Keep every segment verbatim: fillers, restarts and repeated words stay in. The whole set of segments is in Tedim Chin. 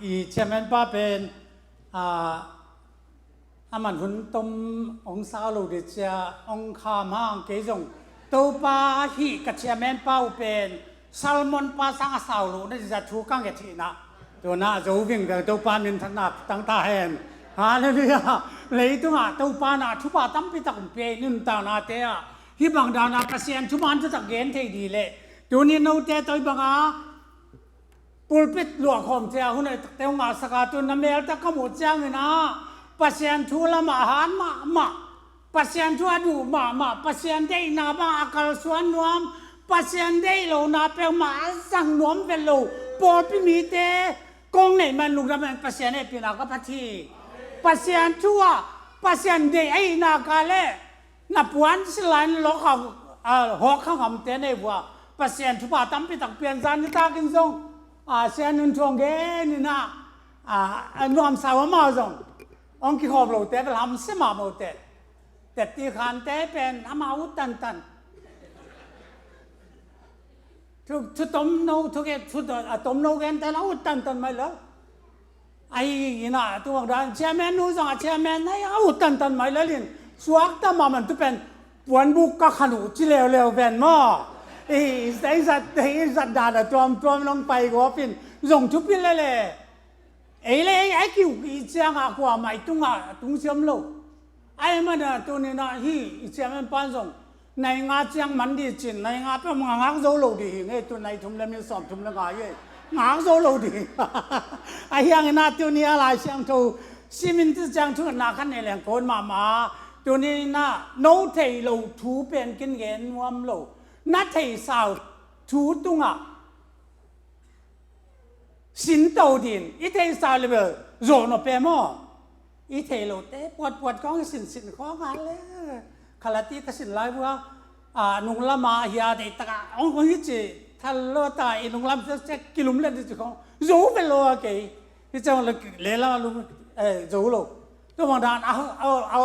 I chairman pa pen, ah, a man hun tom hong sau lo dih cia hong kham hang kei zong Topa hih ka chairman pa uh pen Salmon pa sang a sau lo na dih cia thu ka nget hi na. Tuna zo vingveng Topa minthanna tang ta hen. Halleluiah. Leitungah Topa na thupha tampi tak hong pia i nuntaknate ah hih bang dana Pasian thuman thutak gen thei dih leh tuni note tawh hih banga pulpit luahkhawm cia hun a takte hong ngahsak a, tu na melte ka muh ciangin ah Pasian thu lamah a han mahmah, Pasian thu a duh mahmah, Pasian deihna bang a kalsuan nuam, Pasian deih lohna peuhmah a zang nuam vet lo pawlpi mite kong neih man lungdam hen. Pasian hehpihna ka phat hi. Pasian thu ah Pasian deih ahihna ka leh na puan silai na lawk a, a, hawk kha ngamte nei vua Pasian thupha tampi tak pian zan nitakin zong, a, Sian Nun Thuang gen ina, a, a nuamsa uh amau zong hong kikhawm lote bel hamsia mahmah uh teh. Tetti khante pen amau uh tantan. Thu, thu tom no, thu ke, thu a tom no gente la uh tantan mai lo. Ahi ina tu bang dan chairman nu zong a chairman nai a uh tantan mai lalin suak ta mahmah tu pen puanbuk ka khan uh ci leuleu ven maw. I, i zat, i zat dan a tuamtuam nong pai gawpin zong thupi lele. Ei le ei a kiu i cianga kuamah i tungah a tung siam lo. Ahi mana tunina hih i chairman pan zong nai nga ciang man dih cin, nai nga peuh ngak zo lo dih hi ngei, tu nai thum le min sawm thum le nga hi. Ngak zo lo dih. Ahi hangin ah tuni a Lai Siangtho simin tu ciang thu na khan nei leng kon mahmah. Tuni na no thei lo thu pen kin gen nuam lo. Na thei sau thu tungah sinto din, i theisa level zawh nop pe maw? I thei lote puatpuat kong i sinsin khawng a le khalati ka sin lai vua, a, nung lama hi a deitaka hong hong hi ci thal lo ta i nung lam se kilum le di ci khawng zo ve lo a kei. Hi ciang le lama lum, eh, zo lo. Tu bang dan a, a, a,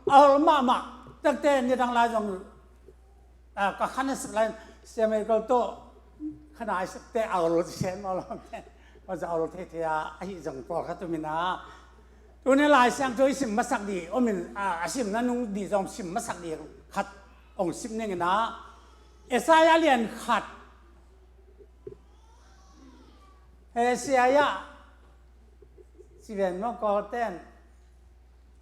a, a mahmah takte ni dang lai zong a, ka khan a sik lai siamai kal tawh khan a sik te a ol sen ma lo te ma za ol thei thei a, ahi zong pawlkhat um ina. Tuni Lai Siangtho i sim masak dih om in, a, a simna nung dih zong sim masak dih khat ong sim ning ina. Isaiah lian khat. Isaiah ci ven maw Kawlten.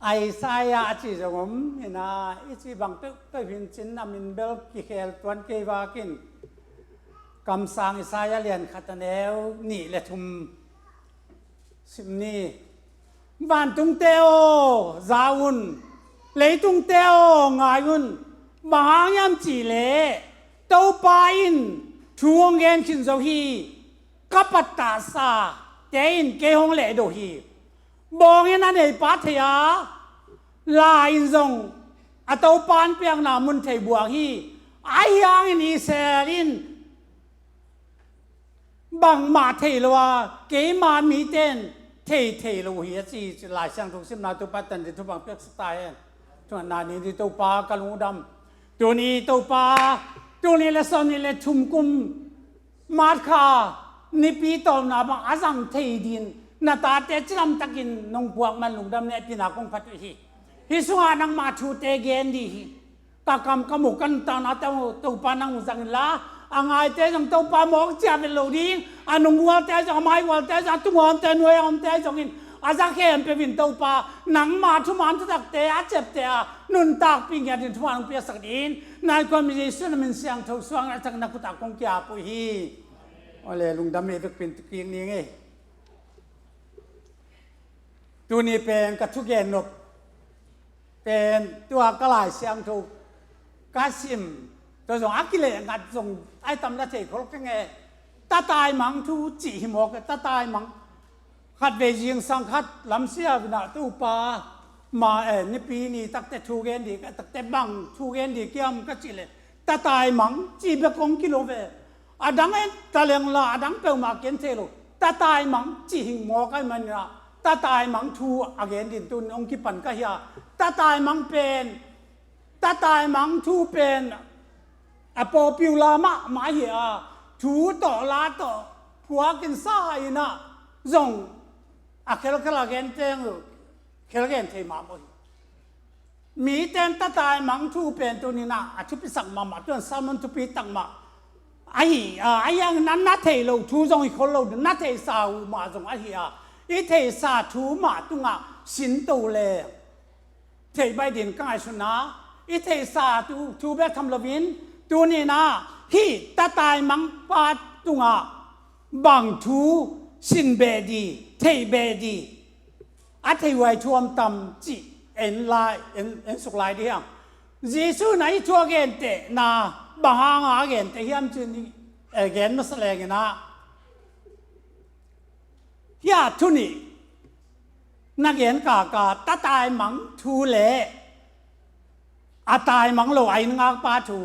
Isaiah a ci zong om ina, i ci bang peuhpeuh hin cin a min bel kikhel tuan kei vakin kamsang Isaiah lian khat a neu nih le thum sim ni. Vantungte aw, za un, leitungte aw, ngai un. Bang hang hiam cihleh Topa in thu hong gen khin zo hi. Ka pattahsa te in kei hong lehdo hi. Bawngin a neipa thei a, la in zong a topa an piakna mun thei buang hi. Ahi hangin Israel in bangmah thei lo a, keima mite in thei thei lo hi a ci, ci Lai Siangtho simna tu patan di thu bang piaksa ta hen. Tuanna ni di Topa ka lungdam. Tuni Topa, tuni le sawm ni le thum kum March kha nipi tawpna bang a zang thei din na tate cidam takin nong puak man lungdam nehpihna kong phat uh hi. Hi sungah nangmah thute gen dih hi. Ka kam ka muk ka nuntakna tawh Topa nang uh zang inla, a ngaite zong Topa mawk cia vet lo ding, a nunggualte zong, a maigualte zong, a tungawmte, nuai a omte zong in a za khempeuh in Topa nangmah thuman thutakte a ciapteh a nuntakpih ngiat in thuman hong piaksak ding in, na innkuan mi Jesuh na min siangtho suang a tak na khutah kong kiap uh hi. Awle lungdam hi vekpin kik ni ngei. Tuni pen ka thugen nop pen tua ka Lai Siangtho ka sim tua zong a kileh ngat zong ai tam la thei khol ka nge. Tatai mang thu cih hi mawk e, tatai mang. Khat vei zingsang khat lamsia vinah Topa ma e nipi ni takte thu gen dih, takte bang thu gen dih kiam ka cih leh tatai mang cih bek kong kilo ve. A dang en ta leng la a dang peuhmah ken thei lo. Tatai mang cih hing mawk ai manina tatai mang thu a gen din tun hong kipan ka hia. Tatai mang pen, tatai mang thu pen a popular mahmah hi a, thu tawh la tawh phuakin sa inah zong A khelkhel a gen teng uh, khelgen thei mahmah hi. Mite in tataimang thu pen tuni-in ah a thupisak mahmah, tuan sermon thupi tak mah ahi a, ahi hangin a na thei lo thu zong hi khol lo, na theisa uh mah zong ahi a, i theisa thu mah tungah sinto leng thei baih ding ka ngaihsun a, i theisa thu, thu bek tham loin tuni-in ah hih tataimang pa tungah bang thu sin beh di, thei beh di, a thei huai thu om tam cih en lai, en, en suk lai dih hang. Jesu in ah hih thu a gentehna bang hanga a genteh hiam cih ni, eh, gen masa leng in ah, hih a thu nih na gen kaka, tataimang thu le a taimang lo a inn ngakpa thu,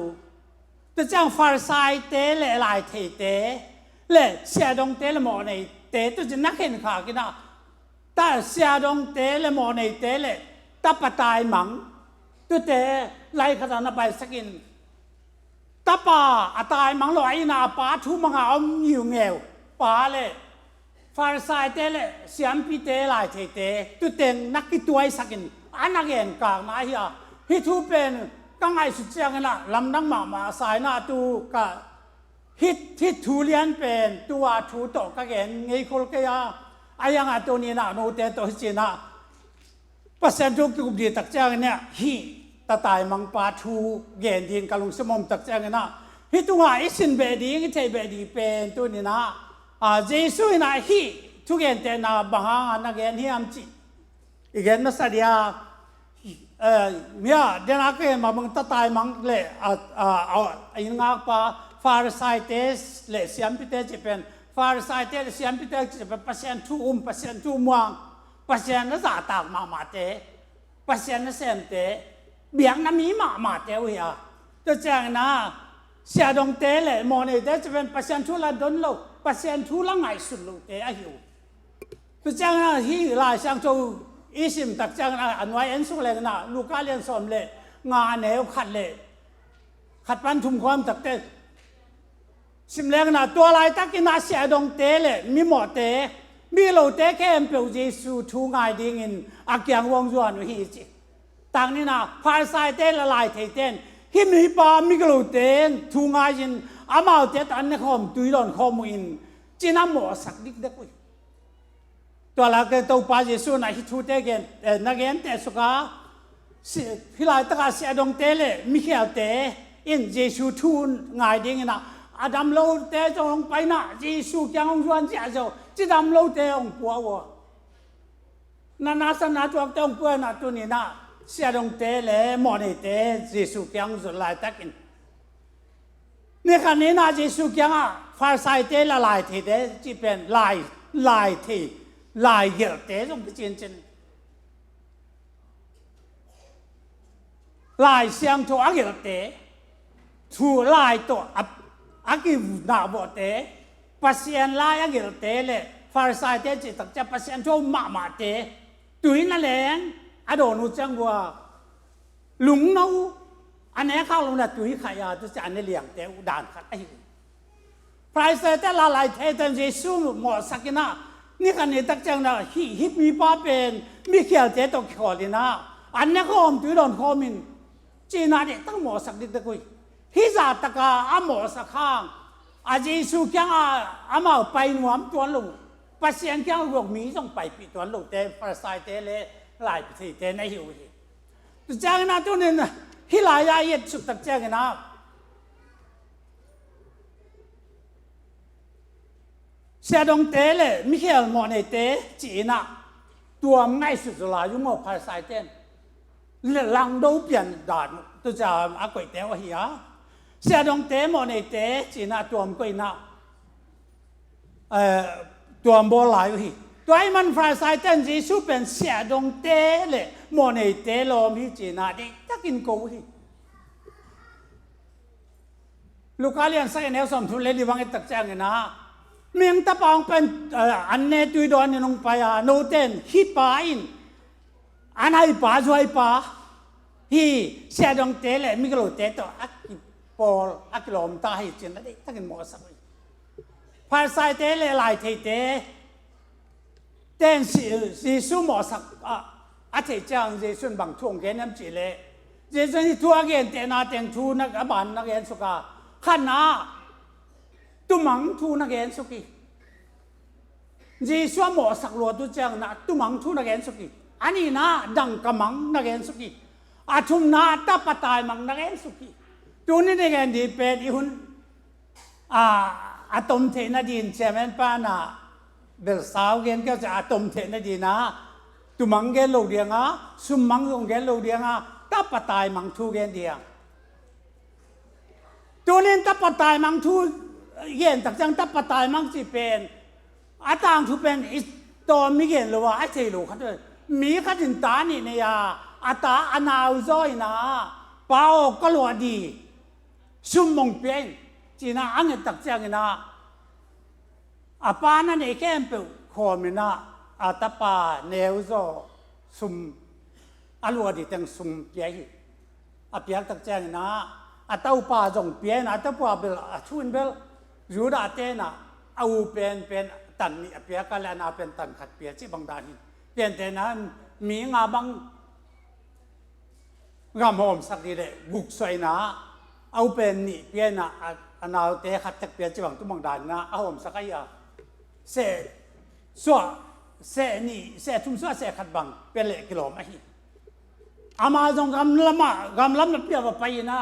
tua ciang Farisaite le laitheite le siahdongte le mawhneite, tua ci na khenkhak in ah, ta siahdongte le mawhneite le tapa taimang, tuate lai khat ah na paisak in, tapa a taimang lo a inn ah a pa thu manga om ngiungeu pa le Farisaite le siampite, laitheite, tuteng na kituaisak in a na genkakna ahi a, hih thu pen ka ngaihsut ciangin ah lamdang mahmah sa in ah, tu ka hih, hih thu lian pen tua thu tawh ka gen ngei khol kei a, ahi hangah tuni-in ah note tawh hih ci-in ah Pasian thu kikup ding tak ciangin ah, hih tataimangpa thu gen ding ka lungsim om tak ciangin ah, hih tungah i sin beh ding, i thei beh ding pen tuni-in ah, a, Jesu in ah hih thugentehna bang hanga na gen hiam cih i gen masa dih a, eh, mia dena ka gen mah bang tataimang le, a, a, a, a inn ngakpa, Farisaite le siampite cih pen, Farisaite le siampite cih pen Pasian thu um, Pasian thu muang, Pasian a zahtak mahmahte, Pasian nasemte, biakna mi mahmahte uh hi a. Tua ciangin ah siahdongte le mawhneite cih pen Pasian thu la don lo, Pasian thu la ngaihsun lote ahi uh. Tua ciangin ah hih Lai Siangtho i sim tak ciangin ah a nuai en suk leng in ah Luka lian sawm le nga, a neu khat le khat pan thum khawng takte sim leng in ah, tua laitakin ah siahdongte le mimawhte, migilote khempeuh Jesu thu ngai dingin a kiang hong zuan uh hi ci. Tang ni-in ah Farisaite le laitheite in hih mipa migilote thu ngai-in amaute tawh an ne khawm, tui dawn khawm uh in, ci-in a mawhsak dikdek uh hi. Tua lak ah Topa Jesu in ah hih thute gen, eh, na genteh suk a, si-, hih laitakah siahdongte le mikhialte in Jesu thu ngai dingin ah, a dam lote zong hong pai in ah Jesu kiang hong zuan ziahziah uh, cidam lote hong pua uh a, na nasepna tuakte hong pua in ah, tuni-in ah siahdongte le mawhneite Jesu kiang hong zuan laitakin, ni khat ni-in ah Jesu kiangah Farisaite le laitheite cih pen lai, laithei, laigelhte zong kici in cin. Lai Siangtho a gelhte, thu lai tawh a, a kinahbawhte, Pasian lai a gelhte le Farisaite cih tak ciang Pasian thu a um mahmahte, tui na leng a dawn uh ciang uh a, lungno uh, a nek khak loh in ah tui khaih a, tua ciang a ne liangte uh dan khat ahi uh. Farisaite le laitheite in Jesu mawhsak in ah, ni khat ni tak ciangin ah hih, hih mipa pen mikhialte tawh kikhawl in ah, an ne khawm, tui dawn khawm in, ci-in ah deihtak mawhsak dikdek uh hi. Hih zahtak a a mawhsak hang, a Jesu kiangah amau pai nuam tuan lo, Pasian kiangah guak mi zong paipih tuan lote Farisaite le laitheite na hi uh hi. Tua ciangin ah tuni-in hih lai-ah i et suk tak ciangin ah, siahdongte le mikhial mawhneite ci-in ah tuam ngaihsut zaw lai uh maw, Farisaite in. Le langdo pian dan uh, tua ciang a koihte uh ahi a. Siahdongte mawhneite ci-in ah tuam koih in ah, eh, tuam bawl lai uh hi. Tua ahih manin Farisaite in Jesu pen siahdongte le mawhneite lawm hi ci-in ah deihtakin ko uh hi. Luka lian sagih, a neu sawmthum le li bang i et tak ciangin ah, Mihing Tapa hong pai in, eh, an ne tui dawn in hong pai a, note in hih pa in an haipa, zuaipa, hih siahdongte le migilote tawh a kipawl, a kilawm ta hi ci-in ah deihtakin mawhsak uh hi. Farisaite le laitheite Pen Jesu mawhsak a, a theih ciang Jesu in bang thu hong gen hiam cih leh, Jesu in hih thu a gentehna teng thu na, a ban na gen suk a, khatna tumang thu na gen suk hi. Jesu a mawhsak luat uh ciangin ah tumang thu na gen suk hi. A nihna dangka mang na gen suk hi. A thumna tapa taimang na gen suk hi. Tuni na gen ding pen i hun a, a tom theihna din chairman pa na belsau gen keu cia a tom theihna din a tumang gen lo diang a, summang zong gen lo diang a, tapa taimang thu gen diang. Tunin tapa taimang thu gen tak ciang tapa taimang cih pen a tangthu pen i tawm i gen lo a, a thei lo khat. Mi khat in ta nih nei a, a ta a nau zaw in a, pa aw ka luah di, sum hong pia in, ci-in a nget tak ciangin a, a pa na neih khempeuh khawm in a, a tapa neu zaw sum, a luah di teng sum pia hi. A piak tak ciangin a, a tapa zong pia in a, a tapa bel a thu in bel Judah te in a, a u pen pen tan nih a piak a, le a nau pen tan khat pia cih bang dan hi. Pian te in a, mi nga bang gam hawmsak dih leh guk suah in a, a u pen nih pia in a, a, a naute khat tek pia cih bang tu bang dan in a, a hawmsak ahi a. Seh suah, seh nih, seh thum suah, seh khat bang pia leh kilawm ahi. Amah zong gam lamah, gam lam na pia va pai in a,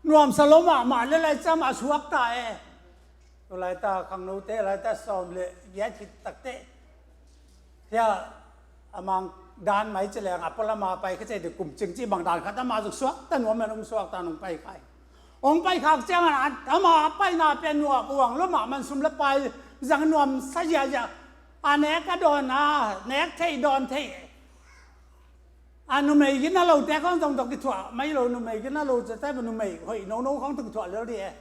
nuamsa lo mahmah le lai ciang a suak ta e. Tu laita khangnote laita sawm le giat khit takte. Hia a mang dan mai ci leng a pualama pai kha cei di kum cing ci bang dan khat ama zuk suak ta nuam men um suak ta nung pai khai. Ong pai khak ciang a ama paina pen nuam uang lo mah man sum le pai zang nuam sa ziazia. A nek a dawn a nek thei dawn thei. A numei gina lote khawng zong tawh kithuah mai lo, numei gina lo cete numei hoih nono khawng tawh kithuah lel dih e.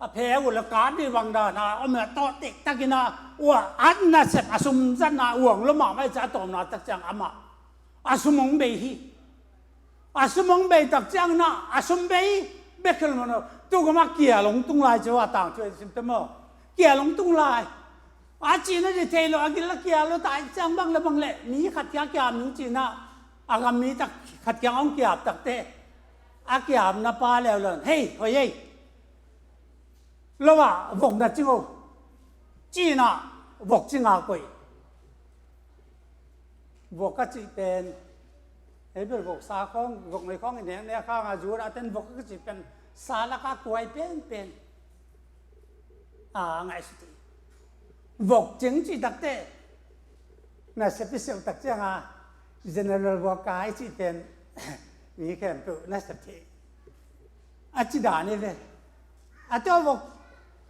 A phek uh le kap dih bang dan a om e, tawh tektak in a ua at nasep a sum zat na uang lo mahmah e, ca a tawmna tak ciang amah a sum hong bei hi. A sum hong bei tak ciang in a, a sum bei bek hi lo maw, tu gam a kial hong tung lai ci a tangthu e sim te maw. Kial hong tung lai. A cihna dih thei lo, a gil a kial lo, tai ciang bang le bang le, mi khat kia kiam ning cihna, a gam mi tak khat kiang hong kiap takte, a kiapna pa leuleu in, "Hei, hoih ei. Lo ah, vok na cing o." Cihna, vok cing a koih. Vok ka cih pen, hei bel vok sa khawng, vok ngei khawng i nek nek khang a zul a ten vok ka cih pen, sa lak a kuai pen pen. A, ngaihsut hi. Vok cing cih takte, nasep i seuh tak ciang a, general vok ka i cih pen, mi khempeuh nasep hi. A ci dan hi ve. A tua vok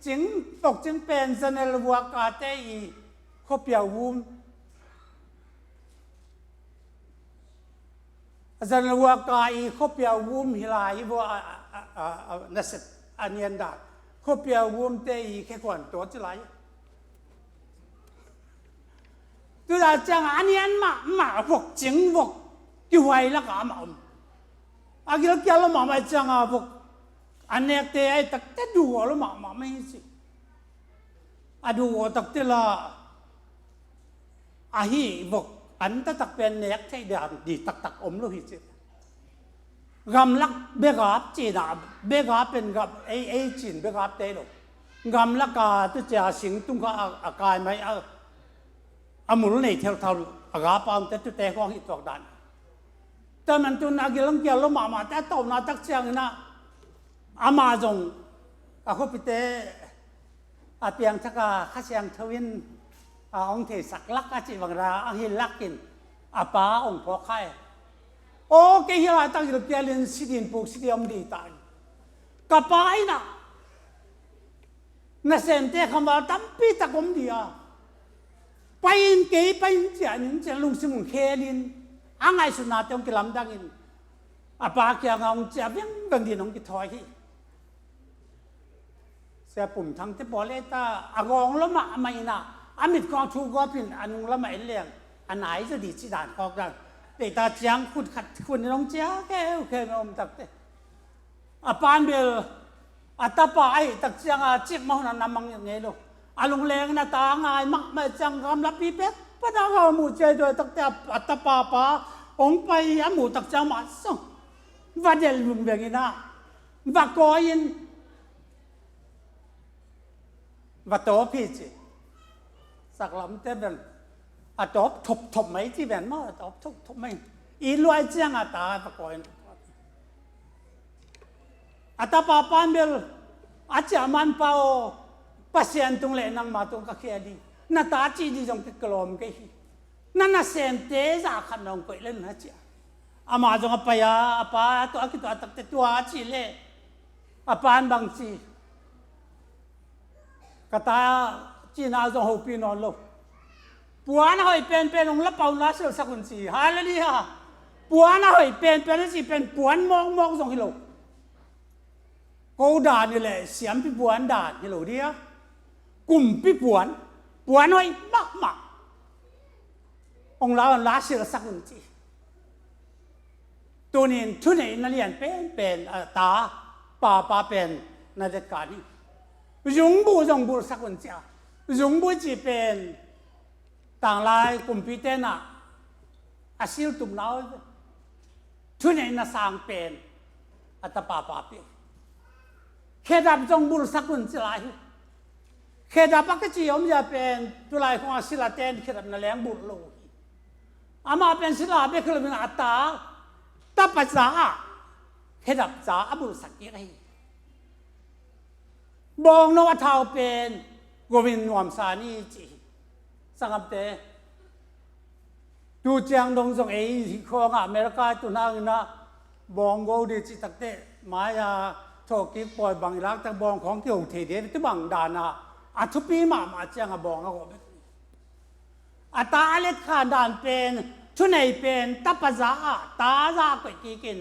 cing, vok cing pen general vok ka te i khuapiau vum. A zan lua ka i khuapiau vum hi lai hi vua a, a, a, a, nasep a nian dan. Khuapiau vum te i khekhuan tuat ci lai. Tu dan ciang a nian mah, mah vok cing vok kihuai lak a mah om. A gil kial lo mah mah ciang a vok. A nek te ai tak te du lo mah mah mah hi ci. A du aw takte la ahi vok an taktak pen nek theih dan di taktak om lo hi ci. Gamlak begap cina, begap pen gap ei, ei cin begap te lo. Gamlak a tu cia sing tung kha a, a kai mai a, a mul nei theuthau a gap a om te tu te khawng hi tuak dan. Tua man tun a gil hong kial lo mahmah te a tawpna tak ciangin a, ama zong a khuapite a piangthak a Kha Siangtho in a hong theisak lak a cih bang ra a hil lak in a pa hong phawk khai. Aw, kei hi laitak gil kial in sidin puk sidi om di ta in. Ka pa in a nasemte khamval tampi tak om di a. Pai in kei, pai in cia, ning cia lungsim hong khel in a ngaihsutnate hong kilamdang in a pa kiangah hong cia vengveng din hong kithawi hi. Sia Pum Thang te pawl ei ta a gawng lo mahmah in a, a mit khawng thu gawp in a nung lamah en leng a nai zaw di ci dan khawk dan. Pei ta ciang khut khat khun in hong cia kheu kheu om takte. A pan bel a tapa ahi tak ciang a cik mah hun a na mang ngei lo. A lungleng na ta ngai mahmah ciang gamlapi pek Pana kha muh ciai tuai takte a, a tapa pa hong pai a muh tak ciang mah song va delh vung veng in ah, va kawi in, va tawp hi ci. Saklamte ven, a tawp thopthop mai ci ven maw, a tawp thopthop mai. I luai ciang a ta va kawi in. A tapa pan bel, a ciah man pa aw, Pasian tung le nangma tung ka khia ding, na ta cih ding zong kilawm kei hi. Na nasemte zah khat na hong koih le na ciah. Amah zong a pai a, a pa tua a kituah takte tua a cih leh, a pan bang ci, ka ta cihna zong hopih nawn lo. Puan a hoih penpen hong la pah un, la silhsak un ci. Halleluiah. Puan a hoih penpen a cih pen puan mawkmawk zong hi lo. Ko dan hi leh siampi puan dan hi lo dia. Kumpi puan, puan hoih mahmah hong la un, la silhsak un ci. Tunin thuneihna lian penpen a ta, papa pen na detkhan hi. Zungbuh zong bulhsak un ci a. Zungbuh cih pen tanglai kumpite in ah a siltumna aw, thuneihna sang pen a tapa pa pia hi. Khedap zong bulhsak un ci lai hi. Khedap a kici omzia pen tulai khong a silate in khedap na leng bulh lo hi. Amah pen sila bek hi lo in a ta, tapa za ah khedap za a bulhsak kik ahi. Bawngno a thau pen govin nuamsa ni ci hi. Sangamte, tu ciang dong zong ei hi khawngah America tu hangin ah bawng go dih cih takte, mai-a thawhkik pawi bang i laktak bawng khawng kiho thei dih, tu bang danah a thupi mahmah ciangah bawng a go bek. A ta a letkhan dan pen, thunei pen tapa za ah ta za ah koih kikin,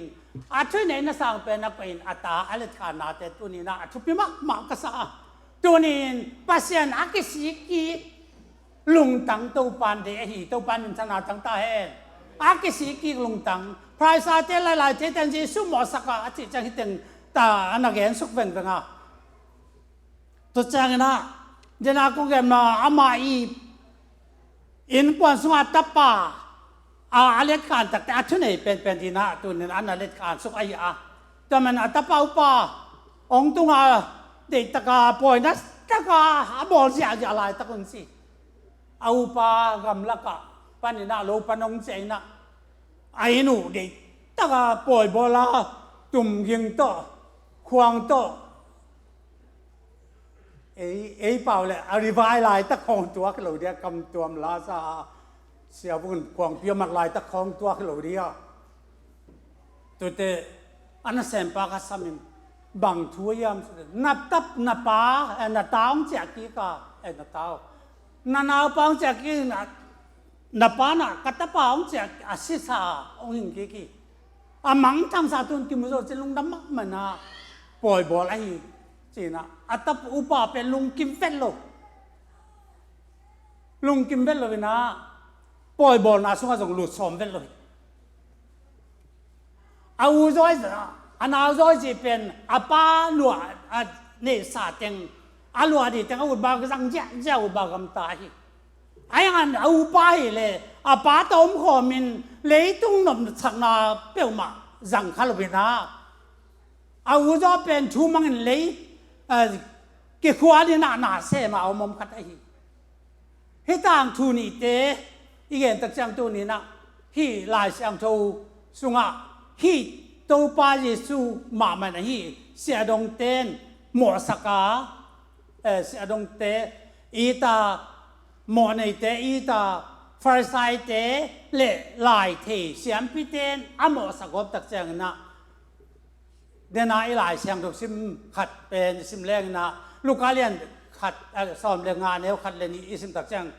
a thuneihna sang pen a koih in a ta a letkhan nate tuninah a thupi mahmah ka sa a. Tunin Pasian a kisik kik lungtang Topan deih ahi, Topan minthanna tang ta hen. A kisik kik lungtang, Pharisai-te lailai te ten Jesu mawhsak a, a cih ciang hi teng ta a na gen suk vengveng a. Tua ciangin ah, dena kong genna amah i innkuan sungah tapa a, a letkhan takte a thunei penpen dinah tunin a na letkhan suk ahi a. Tua man a tapa upa hong tunga deihtaka pawi na taka a bawl ziahziah laitak un si. A upa gamlakah paninah lo pan hong ciah inah a inn uh deihtaka pawi bawl a, tumging tawh, khuang tawh, ei, ei pau le a rivai laitak khawng tuak lo dia, kam tuam la sa a, siavun khuangpi a mat laitak khawng tuak lo dia. Tute a nasempa kha samin, bang thu a hiam, na tap, na pa, eh, na ta hong ciah kik a, eh, na ta, na naupa hong ciah kik, na, na pa na ka tapa hong ciah a sisa hong hing kik hi. A mangthangsa tun kimu zo cin lungdam mahmah na pawi bawl ahi cinah a tapa upa pen lungkim vet lo. Lungkim vet lo inah pawi bawlna sungah zong lut sawm vet lo hi. A u zawi, a nau zawi cih pen a pa luah a neihsa teng, a luah dih teng a utba zang ziahziah, utba gamta hi. A hiangan a upa hi le a pa tawh omkhawmin leitung nopsakna peuhmah zang kha lo inah a u zaw pen thu mangin lei, eh, kikhual inah na sem a om om khat ahi. Hih tangthu nihte i gen tak ciang tuninah hih Lai Siangtho sungah hih Topa Jesu mahmah in ahi siahdongte in mawhsak a, eh, siahdongte, ita mawhneite, ita Farisaite le laithei siampite in a mawhsak gawp tak cianginah, dena i Lai Siangtho sim khat pen i sim lenginah Luka lian khat, eh, sawm le nga neu khat le nih i sim tak ciang,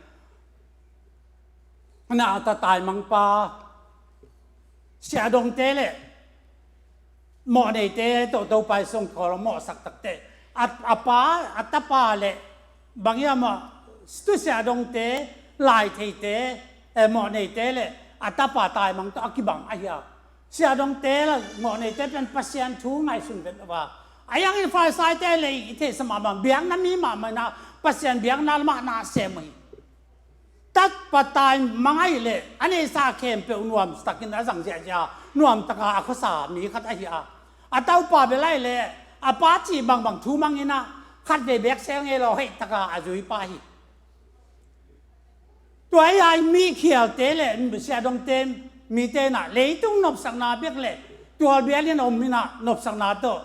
na a ta taimangpa siahdongte le mawhneite tawh Topa i sungkhawm mawhsak takte a, a pa, a tapa le bang hiam ah tu siahdongte, laitheite, eh, mawhneite le a tapa taimang tawh a kibang ahi a. Siahdongte le mawhneite pen Pasian thu ngaihsun vet lo a, a hiangin Farisaite le i theihsa mahmah, biakna mi mahmah inah Pasian biakna lamah na sem uh hi. Tat patai mang ahih leh a neihsa khempeuh nuamtakin a zang ziahziah a, nuamtaka a khuasa mi khat ahi a, a topa bel ahih leh a pa cih bangbang thu mang in ah khatvei beek sel ngei lo, heihtaka a zui pa hi. Tua ahih a mi khialte le siahdongte, mite in ah leitung nopsakna bek le tualbial in om in ah nopsakna tawh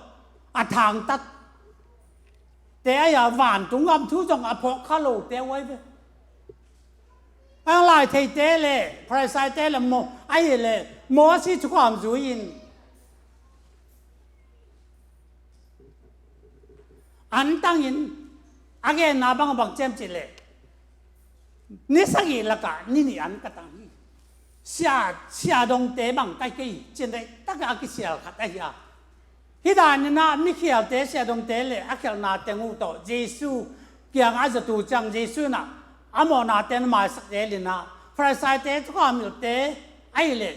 a thangtat te ahi a, vantung gam thu zong a phawk kha lote uh ahi ve. A lai theite le Pharisaite le Mo-, ahih leh Moses thukham zui-in an tangin a genna bang a bang ciam cih leh, ni sagih lakah ni nih an ka tang hi. Sia, siahdongte bang ka hi kei hi, cih dan tak a kisial khat ahi a. Hih dan in ah mikhialte, siahdongte le a khialhna teng uh tawh Jesu kiangah a zat uh ciang Jesu in ah a mawhnate na maisak zel in ah, Pharisaite thukham hilhte ahih leh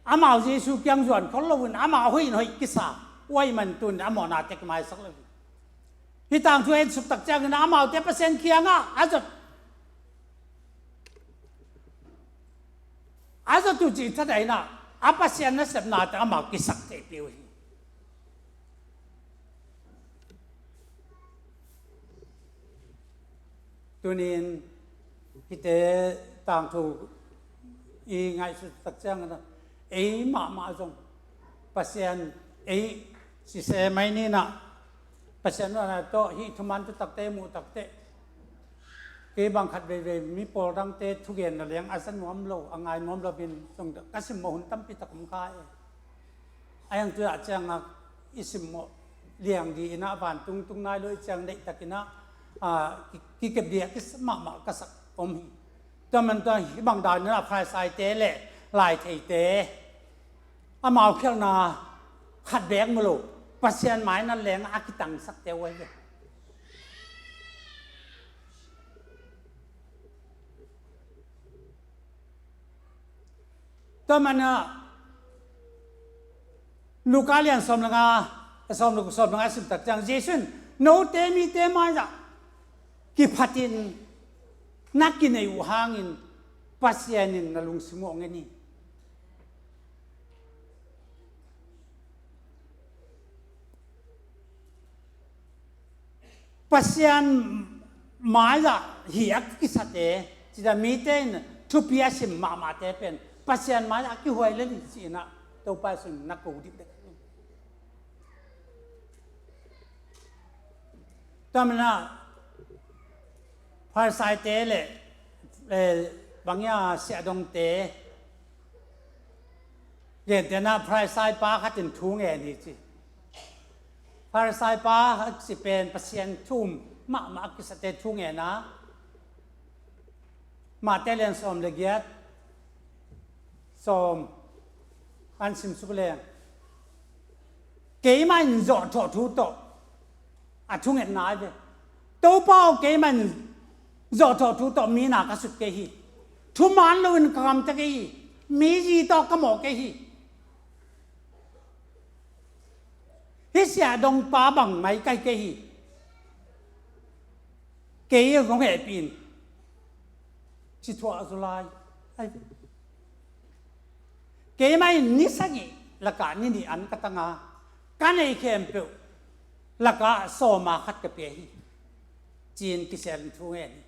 amau Jesu kiang zuan khol loin amau hoih in hoih kisa uh ahih man tu-in a mawhnate kimaisak lo hi. Hih tangthu en suk tak ciangin amaute Pasian kiangah a zat, a zat uh cih thadah in ah a Pasian nasepnate amau kisak thei peuh hi. Tuni-in hihte tangthu i ngaihsut tak ciangin ah ei mahmah zong Pasian ei sise mai ni in ah, Pasian nuanna tawh hih thuman thutakte muh takteh, kei bang khat veivei mi pawl dangte thugenna leng a za nuam lo, a ngai nuam lo in zong ka simmawh hun tampi tak om kha e. A hiang tu-ah ciangah i simmawh liang di in ah vantung tung nai lo i ciang deihtakin ah, a, ki, kikep di a kisa mahmah ka sak om hi. Tua man tua hih bang dan in ah Pharisaite le lai theite amau khialhna khat beek mu lo, Pasian mai-ah leng a kitangsakte uh ahi ve. Tua man ah Luka lian sawm le nga, sawm le, sawm le nga sim tak ciang Jesu in note mite mai-ah kiphatin na kinei uh hangin Pasian in na lungsim uh hong en hi. Pasian mai-ah hi a kisate, cih dan mite in thupi a sim mahmahte pen Pasian mai-ah a kihuai lel hi ci-in ah Topa Jesu in na ko dikdek. Tua man ah Pharisaite le, eh, bang hiam, siahdongte gentehna Pharisai pa khat in thu ngen hi ci. Pharisai pa a kici pen Pasian thu um mahmah a kisate thu ngen a, Mate lian sawm le giat, sawm, an sim suk leng, keimah in zawhthawh thu tawh a thungetna ahi ve. Topa aw, keimah in zawhthawh thu tawh mi na ka sut kei hi. Thuman loin ka gamta kei hi. Mi zi tawh ka mawh kei hi. Hih siahdongpa bang mai ka hi kei hi. Kei hong hehpih in, ci thuah zaw lai. Ai, keimah in ni sagih lakah ni nih an ka tang a, ka neih khempeuh lakah sawma khat ka pia hi, ci-in kisialin thu ngen hi.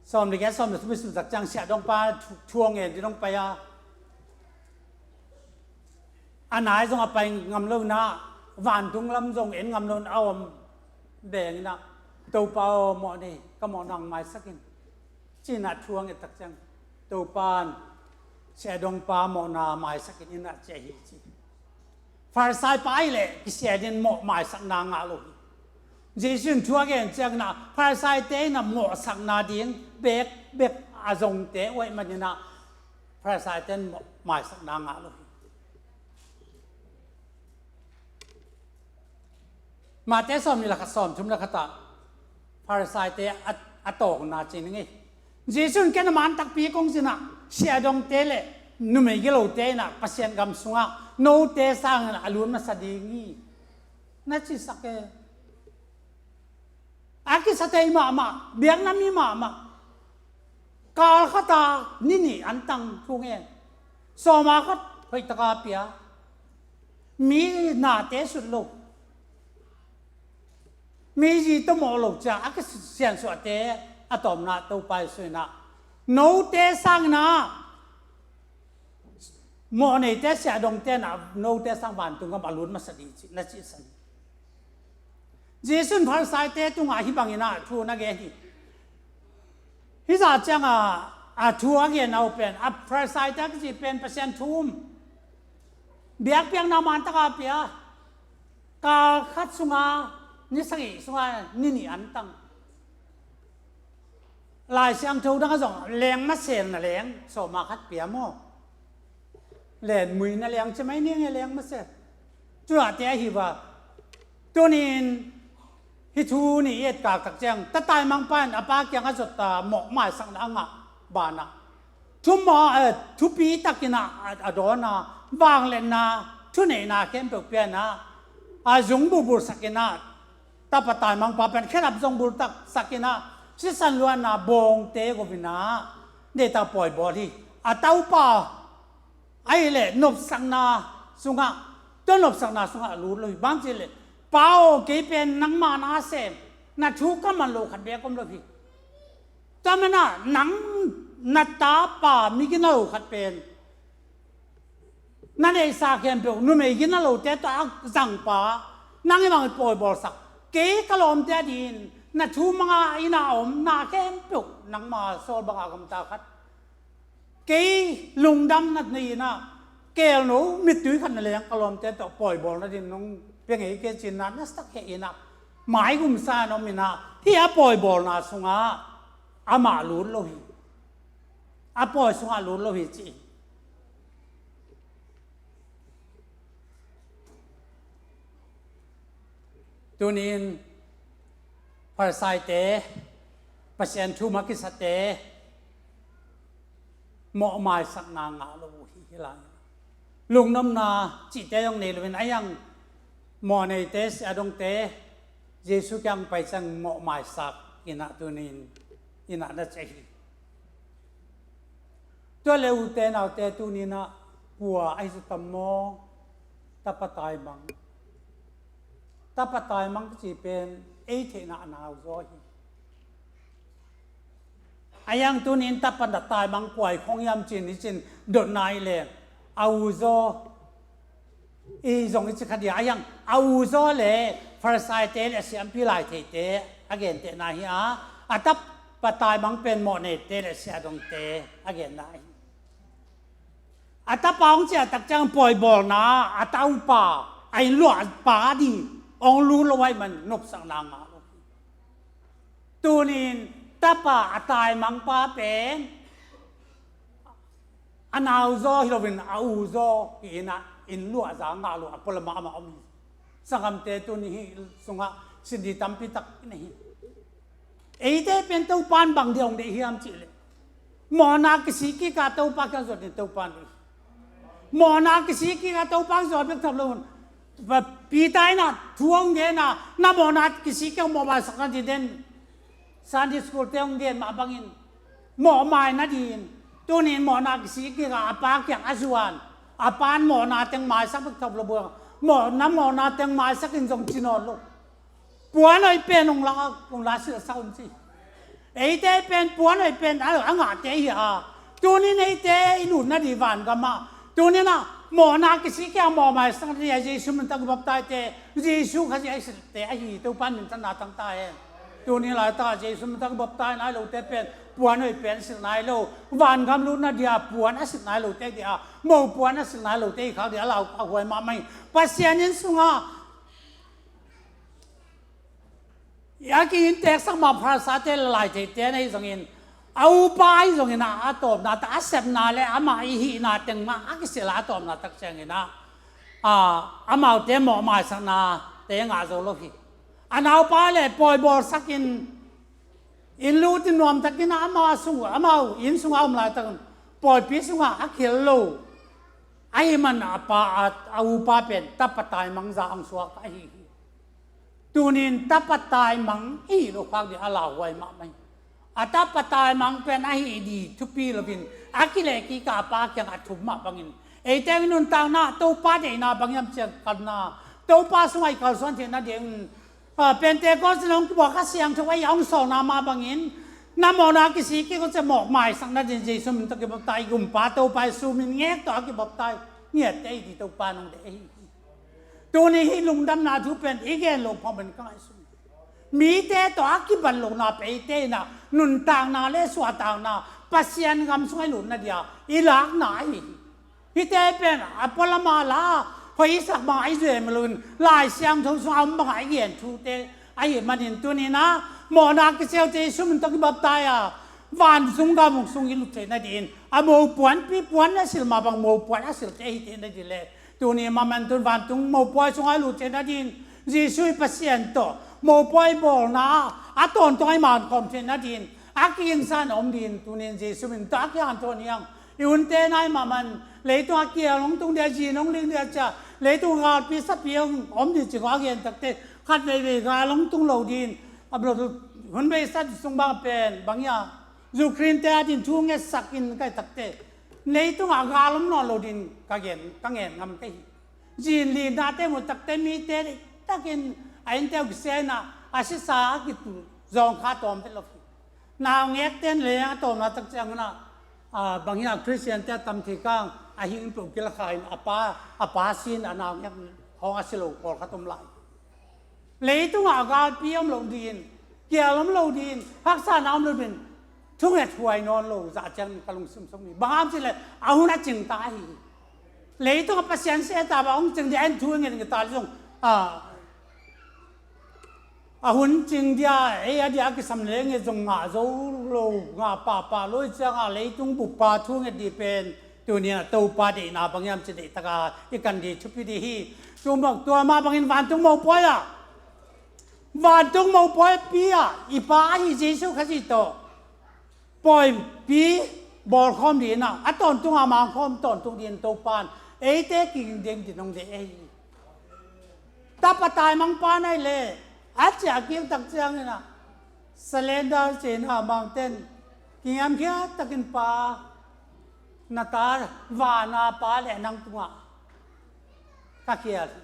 Sawm le giat, sawm le thum i sim tak ciang siahdongpa thu, thu a ngen ding hong pai a, a nai zong a pai ngam lo in ah, vantung lam zong en ngam lo in a om beng in ah, Topa aw, mawh nei, ka mawhna hong maisak in, ci-in ah thu a nget tak ciang Topa in siahdongpa mawhna maisak in, in ah ciah hi ci. Pharisai pa ahih leh kisialin mawh maisakna ngah lo hi. Jesu in thu a gen ciangin ah Pharisaite in ah mawhsakna ding bek bek a zongte uh ahih manin ah Pharisaite in mawh maisakna ngah lo hi. Mate sawm nih le khat, sawm thum le khat ah Pharisaite a, a tawkna ci ning ei. Jesu in ken a man takpi kong ci-in ah, siahdongte le numei gilote in ah Pasian gam sungah note sangin a lut masa ding hi, na cisak e. A kisa thei mahmah, biakna mi mahmah. Kal khata ni nih antang thu ngen. Sawma khat hoihtaka pia. Mi nate sut lo. Mi zi tawh mawh lo cia a kisiansuahte a tawpna Topa Jesu in ah, note sangin ah mawhneite, siahdongte in ah note sang vantung gam a lut masa ding ci na cihsan. Jesu in Pharisaite tungah hih bangin ah thu na gen hi. Hih zah ciangah a thu a gen a uh pen, a Pharisaite a kici pen Pasian thu um. Biakpiakna mantaka pia. Kal khat sunga ni sagih sunga ni nih antang. Lai Siangtho dang a zong leng masel na leng sawma khat pia maw? Len mui na leng ci mai ning e, leng masel. Cuahte ahi va. Tunin hih thu nih i etkak tak ciang, tapa taimangpa in a pa kiang a zot a mawh maisakna a ngah banah, thumawh, eh, thupi takin ah a, a dawn a, vangliatna, thuneihna khempeuh pian a, a zung bulbulsak in ah, tapa taimangpa pen khedap zong bultak sak in ah, sisan luanna bawngte go in ah, neita pawi bawl hi. A tapa ahih leh nopsakna sungah, tua nopsakna sungah a lut lo hi. Bang ci leh, Pa aw, kei pen nangma na sem, na thu ka man lo khat beek om lo hi. Tua manin ah nang na tapa mi gina lo khat pen, na neihsa khempeuh numei gina lote tawh a zangpa, nang i bang i pawibawlsak, kei ka lawmte a dingin na thu manga inn a om na khempeuh nangma sawl banga gamta khat, kei lungdam na nei in ah, kelno mittui khat na leng ka lawmte tawh pawibawl nading nong pia ngei kei ci-in ah, na sak heh in ah, maigumsa in om in ah, hih a pawibawlna sungah amah lut lo hi. A pawi sungah lut lo hi ci hi. Tunin Pharisaite, Pasian thu um a kisate, mawhmaisakna ngah lo uh hi, hi lai. Lungnopna cihte zong nei loin, a iang mawhneite, siahdongte, Jesu kiang pai ciang mawhmaisak in ah tunin, in ah na ci hi. Tua leh ute naute, tunin ah kua ahi zaw tam maw? Tapa taimang. Tapa taimang kici pen ei theihna a nauzaw hi. A iang tunin tapa taimang kua i khong hiam ci-in i cin dotna i leng, a uzaw i zong i ci kha dia, a iang a uzaw le Pharisaite le a siampi lai theite a gentehna hi a, a tapa taimang pen mawhneite le siahdongte a genna hi. A tapa hong ciah tak ciang pawibawlna, a taupa, a inn luahpa ding hong lut lo ahih man nopsakna ngah lo hi. Tunin tapa a taimangpa pen a nauzaw hi loin a uzaw hi in ah, inn luahza ngah lo a pualam ah amah om hi. Sanggamte, tuni hih sungah sin ding tampi tak i nei hi. Eite pen Topa in bang dia hong deih hiam cih leh, mawhna kisik kik a Topa kiang zuat in Topa in deih hi. Mawhna kisik kik a Topa kiang zuat bek tham lo un. Peter in ah thu hong gen a, na mawhna kisik kik a mawhmaisak nading den. Sunday school te hong gen mah bangin mawhmai nadingin, tunin mawhna kisik kik a, a pa kiang a zuan, a pa in mawhna teng maisak bek tham lo bua, mawhna, mawhna teng maisak in zong ci nawn lo. Puan hoih pen hong la, hong la silhsak un ci. Eite pen puan hoih pen a, a ngahte hi a. Tunin eite i lut nading vangamah, tunin ah mawhna kisik kik a mawhmaisak nading a Jesu min tawh i baptaize, Jesu Khazih a i silhte ahi hi. Topa in minthanna tang ta hen. Tunin laitak a Jesu min tawh i baptai nai lote pen puan hoih pen silh nai lo. Vangam lut nading a puan a silh nai lote ding a, mo puan a silh nai lote hi khak ding a, lauhuai mahmah hi. Pasian inn sungah a ki-innteksak mah Pharisaite le laitheite na hi zongin, a upa ahi zongin ah, a tawpna tak a sepna le amah i hihna teng mah a kisilh a, a tawpna tak ciangin ah, a, amaute mawhmaisaknate ngah zo lo hi. A naupa le pawibawlsakin, inn lutin nuamtakin ah, ama sung, amau inn sungah a om laitakin pawipi sungah a khel lo ahih man a pa, a, a upa pen tapa taimangza hong suak ahi hi. Tunin tapa taimang i hih loh khak ding a lauhuai mahmah hi. A tapa taimang pen a hih ding thupi loin a kileh kik a, a pa kiangah a thum mah bangin, eite in nuntakna Topa deihna bang hiam cih kalna, Topa sungah i kalsuan theih nading, a, Pentecost in hong kibuak Kha Siangtho a i hong sawlna mah bangin, na mawhna kisik kik uh ciang mawh maisak nading Jesu min tawh kibaptai i Gumpa Topa Jesu min ngek tawh a kibaptai ngiatte i hi ding Topa in hong deih ahi hi. Tuni hih lungdamna thu pen i gen loh phawng bangin ka ngaihsun. Mite tawh a kibat lohna pia eite in ah nuntakna le suahtakna, Pasian gam sungah i lutna dia i lakna ahi hi. Hihte pen a pualam a la hoih i sak bang a i zui mah loin, Lai Siangtho sungah a om bangah i gen thute ahih manin, tuni in ah mawhna kisik Jesu min tawh kibaptai a, van sung gam sung i lut theih nadingin, a mopuanpi, puan a sil mah bang mopuan a silte ahi theih nading le, tuni mah manin tun vantung mopuai sungah i lut theih nadingin, Jesu i Pasian tawh mopuai bawlna a tawntung a i man khawm theih nadingin, a kigingsa in om dingin, tuni in Jesu min tawh a kihanthawn hi hang. I hunte nai mah manin, leitungah kial hong tung dia, zin hong ling dia ci a, leitung galpi sapi hong om ding cih khawng a gen takte, khat veivei gal hong tung lo dingin, a hun beisak sung bang pen bang hiam, Ukraine te adingin thu ngetsak in ka hih takte, leitungah gal om nawn lo dingin ka gen, ka ngen ngam ka hi. Zin linnate mu takte mite deihtakin a innte uh kisia in ah, a sisa a kitu zawngkha tawm vet lo hi. Naungekte in leng a tawpna tak ciangin ah, a, bang hiam, Khristiante a tam thei kang, a hing peuh kila kha in, a pa, a pa si in a naungek hawng a si lo pawlkhat om lai. Leitungah galpi om lo dingin, kial om lo dingin, haksatna om lo dingin, thunget huai nawn lo zah ciangin ka lungsim sung hi. Bang hang hiam cih leh a hun a cing ta ahi hi. Leitungah Pasian seh ta bang hong cing ding, a in thu nget nget ta le zong, a, a hun cing dia, ei a dia a kisam leng e zong ngah zo lo, ngah pahpah lo i ciangah leitung bup a thu nget ding pen, tuni in ah Topa deihna bang hiam cih deihtak a i kan ding thupi ding hi. Tua mah, tua mah bangin vantung mopuai ah, vantung mopuaipi ah i Pa ahi Jesu Khazih tawh pawipi bawlkhawm dingin ah, a tawntung a mangkhawm tawntung dingin Topa in eite kiging ding ding hong deih ahi hi. Tapa taimang pa nai leh, a ciah kik tak ciangin ah, surrender ci in ah, amau ten kingiamkhiat takin, Pa, na ta, vana Pa le nang tungah ka khial hi.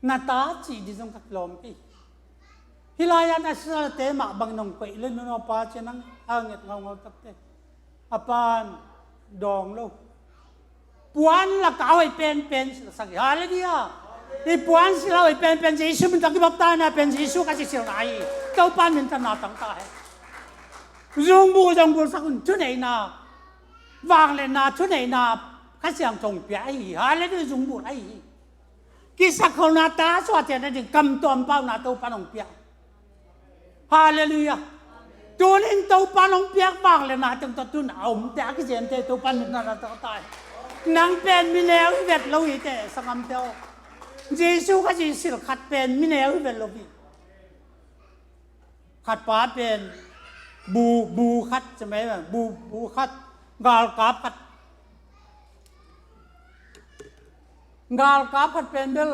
Na ta cih ding zong ka kilawm kei hi. Hih lai-ah na sisate mah bangin hong koih le, nunawpa ci-in hong nget ngaungau takte, a pan dawng lo. Puan lakah a hoih penpen silhsak hi. Halleluiah. I puan silh a hoih penpen Jesu min tawh kibaptaina pen Jesu Khazih silhna hi. Topa min tawh na tang ta hen. Zungbulh zong bulhsak un, thuneihna, vangliatna, thuneihna, Kha Siangtho hong pia ahi hi. Halleluiah, zungbulh ahi hi. Kisakhona ta suahciatna ding kamtuam pauna Topa in hong pia. Halleluiah. Tunin Topa in hong piak vangliatna teng tawh tun a omte, a kizemte Topa in mitna na tawh tai. Nang pen mineu hi vet lo hi teh, sanggamte aw. Jesu Khazih silh khat pen mineu hi vet lo hi. Khat pa pen bu, bu khat, ci mai, bu, bu khat, galkap khat. Galkap khat pen bel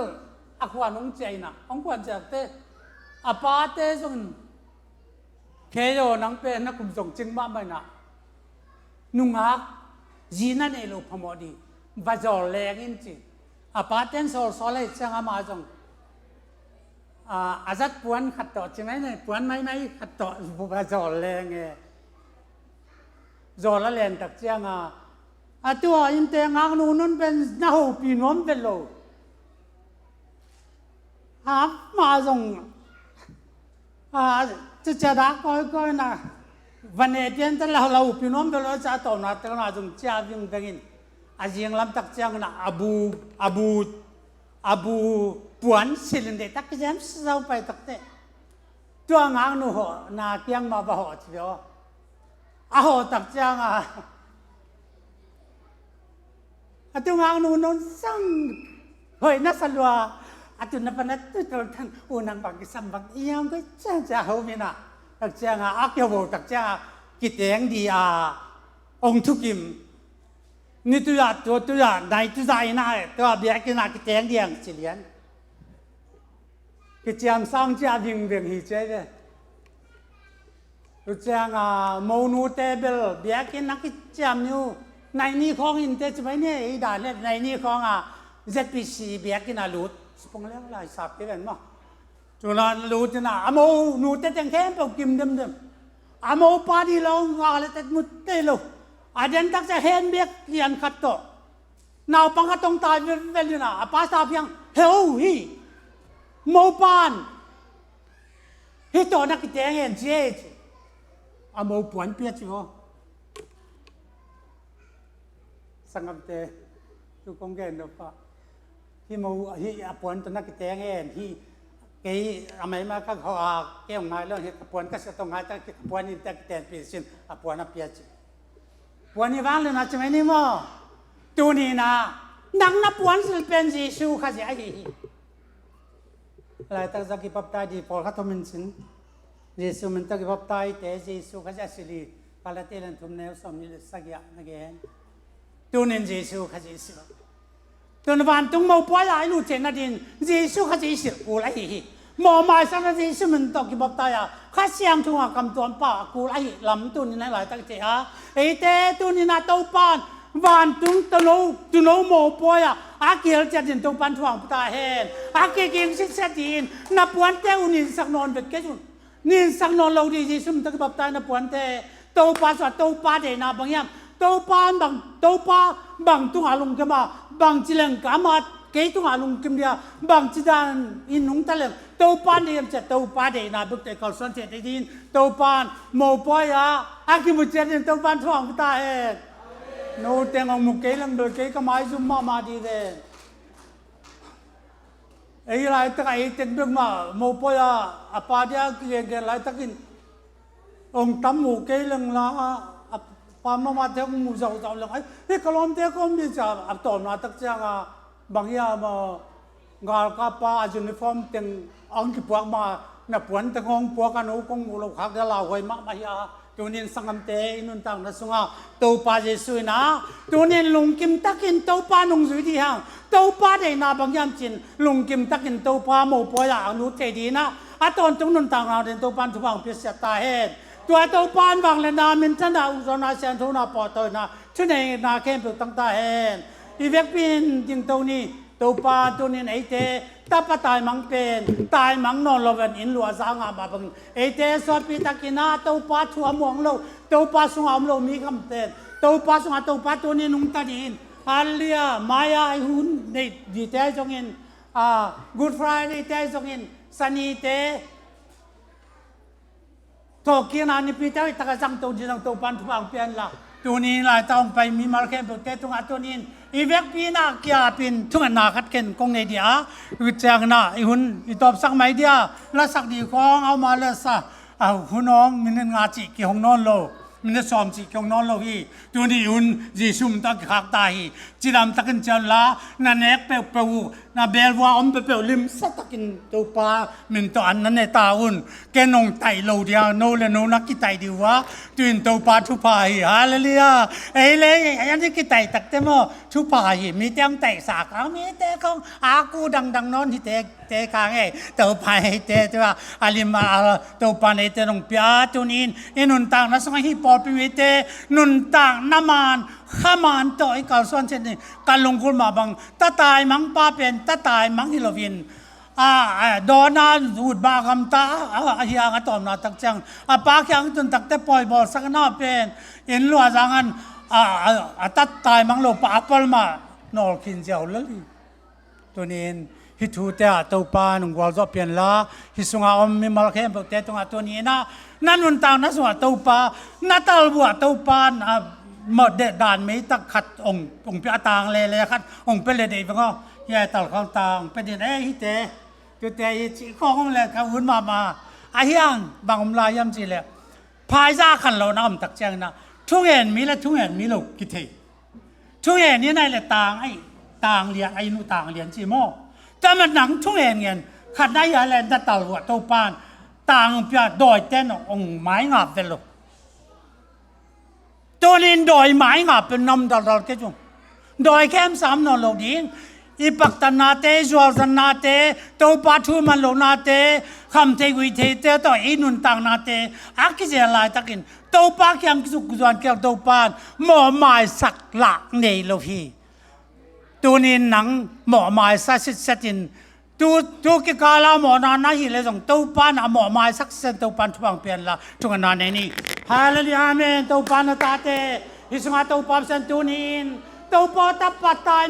a khuan hong ciah in ah, hong khuan ciah te, a pate zong in, "Kei aw, nang pen na kum zong cing mahmah in ah, nungak zi na neih loh phamawh ding, va zawl leng in," ci. A pate'n sawlsawl ahih ciang amah zong, a, a zat puan khat tawh, ci mai ni, puan maimai khat tawh va zawl leng e. Zawl a len tak ciang a, a tua innte ngaknu nun pen na hopih nuam vet lo. Amah zong, a, cicia dak kawikawi na, va neh pian ta la, la hopih nuam vet lo, ci a tawpna teng na zong cia vingveng in, a zinglam tak ciang na, a bu, a bu, a bu puan silh in deihtak kizem sau pai tak teh. Tua ngaknu hawh, na kiang mah va hawh ci ve aw. A hawh tak ciang a, a tu ngaknu nun sang hoih na sa lua, a tu na pan a tu tol than, "U, nang bang kisam bang i hiam koi?" ciang ciang ho min a. Tak ciang a, a kiho tak ciang a, kiteng di a, ong thukim. Ni tu ya, tua tu ya, nai tu ya ina, tua biakinn a kiteng di ang ci lian. Kiciam sang cia vingveng hi cia ve. Tu ciang a, mo nute bel biakinn a kiciam ni uh, nai ni khawng in te ci mai ni, ei dan le nai ni khawng a, Z P C biakinn a lut. Sipong leng lai sap kei ven maw. Tu na lut in a, a mo nute teng khempeuh kim demdem. A mo pa di lo, nga le tet mut te lo. A den tak cia hen biak lian khat tawh. Naupang khat tong tai velvel in a, a pastor piang, "Heu hi. Mopa'n hih tawh na kiteng hen," ci e ci. A mo puan pia ci aw. Sanggamte, tu kong gen nop a, hih mo, hih a puan tawh na kiteng hen, hih kei a mai ma ka kho a, kei hong ngai lo, hih ka puan ka sia tawh ngai ta, ka puan in ta kiteng pi sin, a puan a pia ci. Puan hi vang le na ci mai ni maw. Tuni na, nang na puan sil pen Jesu Khazih ahi hi. Laitak zak i baptai di pawlkhat hong min cin. Jesu min tak i baptai te Jesu Khazih a sil hi. Galatia lian thum neu sawm nih le sagih ah na gen. Tunin Jesu Khazih i sil. Tun vantung mopawi ah i lut theihna din Jesu Khazih i silh kul ahi hi. Mawhmaisakna Jesu min tawh kibaptai a Kha Siangtho a kamtuam pa a kul ahi lam tunin a laitak i thei a. Eite tunin a Topan vantung tuuno, tuuno mopawi ah a kihel ciat din Topan thuang pata hen. A kiging sitset din na puante uh ninsak nawn vet kei un. Ninsak nawn lo di Jesu min tawh kibaptai na puante. Topa sua, Topa deihna bang hiam? Topa bang, Topa bang tungah lungkim a, bang ci leng ka ama kei tungah lungkim dia, bang ci dan in nungta leng Topa deih hiam cia, Topa deihna bek tawh kalsuan ciat ding, Topa mopawi a a kimu ciat in Topa thuang ta hen. No teng hong mu kei leng bel kei ka maizum mahmah di ve. Ei laitak a ei teng bek mah mopawi a a pa dia kigengen laitakin hong tam mu kei leng la a pa mahmah te hong mu zauhzauh leng ai, hih ka lawmte kawm di cia a tawmna tak ciang a bang hiam a galkap pa a uniform teng hong kipuak ma na puan teng hong puak a no kong mu lo khak dia lauhuai mahmah hi a. Tunin sanggamte i nuntakna sungah Topa Jesu in a tunin lungkim takin Topa nungzui dih hang, Topa deihna bang hiam cin lungkim takin Topa mopawi ah a lut thei dih in a, a tawntung nuntakna ding Topa in thupha hong piasiat ta hen. Tua Topa in vangliatna, minthanna, ukzawhna, sianthona, pahtawina, thuneihna khempeuh tang ta hen. I vekpi in dingto ni. Topa tunin eite tapa taimang pen taimang nawn lo ven in luah za ngah mah bangin eite suahpi takin a Topa thu a muang lo, Topa sungah om lo mi khamten Topa sungah Topa tunin nungta dih in. Halleluiah. Mai-a i hun neih dihte ahi zongin, a, Good Friday te ahi zongin, Sani te thawhkikna nipi te hoih taka zangto dih zangto pan thupha hong pia inla, tuni laitak hong pai mimal khempeuhte tungah tunin i vekpi in a kiapin thungetna khat ken kong nei dih a, ciangin a i hun i tawpsak mai dih a, lasak dih khawng a om a lesa, a hun hong minit nga cih kihong nawn lo, minit sawm cih kihong nawn lo hi. Tuni i hun Jesu min tawh a kikhak ta hi. Cidam takin ciah unla, na nek peuhpeuh uh, na belvua om peuhpeuh limsa takin Topa min tawh an na ne ta un. Ken nong taih lo dia, no le no na kitaih dih uh a, tu in Topa thupha hi. Halleluiah. Ei le ei an i kitaih takte maw, thupha hi. Mite hong taihsa kang, mite khong a ku dangdang nawn hi te, te kang ei. Topa eite tua a lim a, a, Topa eite nong pia tunin i nuntakna sungah hih pawlpi mite nuntakna man, kha man tawh i kalsuan ciat ni. Ka lunggulh mah bang, ta taimang pa pen ta taimang hi loin, a, a, dawn a ut bak a gamta a, a, a hiang a tawpna tak ciang a pa kiang tun takte pawi bawlsak na pen in luah zangin a, a, a ta taimang lo pa a pal mah nawlkhin ziau lel hi. Tunin hih thute ah Topa nong gualzawh pia inla, hih sungah om mimal khempeuhte tungah tuni in a na nuntakna sungah Topa, na talbuah Topa, na mawh deh dan meitak khat hong, hong pia, a tang lele khat hong pia le deih veng aw. Hiai talkhawng tang hong pia dih in, ei hihte, tute hi cih khawng hong le ka ut mahmah. A hiang bang om lai hiam cih leh, phaizah khanlawhna om tak ciangin a thungen mi le thungen mi lo kithei. Thungen in ahi le tang ahi, tang lian ahi, nu tang lian ci maw. Tua mah nang thungen ngen khat na hi a le na talbuah Topan tang pia, dawite nong mai ngap vet lo. Tunin dawi mai ngap pen nam daldal kei cung. Dawi khem sam nawn lo ding. i paktatnate, i zualzatnate, Topa thu man lohnate, kham thei guih theite tawh i nuntaknate a kizel laitakin Topa kiang kisuk zuan kiang Topa in mawhmaisak lah nei lo hi. Tunin nang mawhmaisa sitsetin tu, tu kikala mawhna na hi le zong Topa na mawhmaisak sitset Topa in thupha pianla thungetna nei ni. Halleluiah, amen. Topa na tate hi sunga Topa sen tunin Topa tapa tai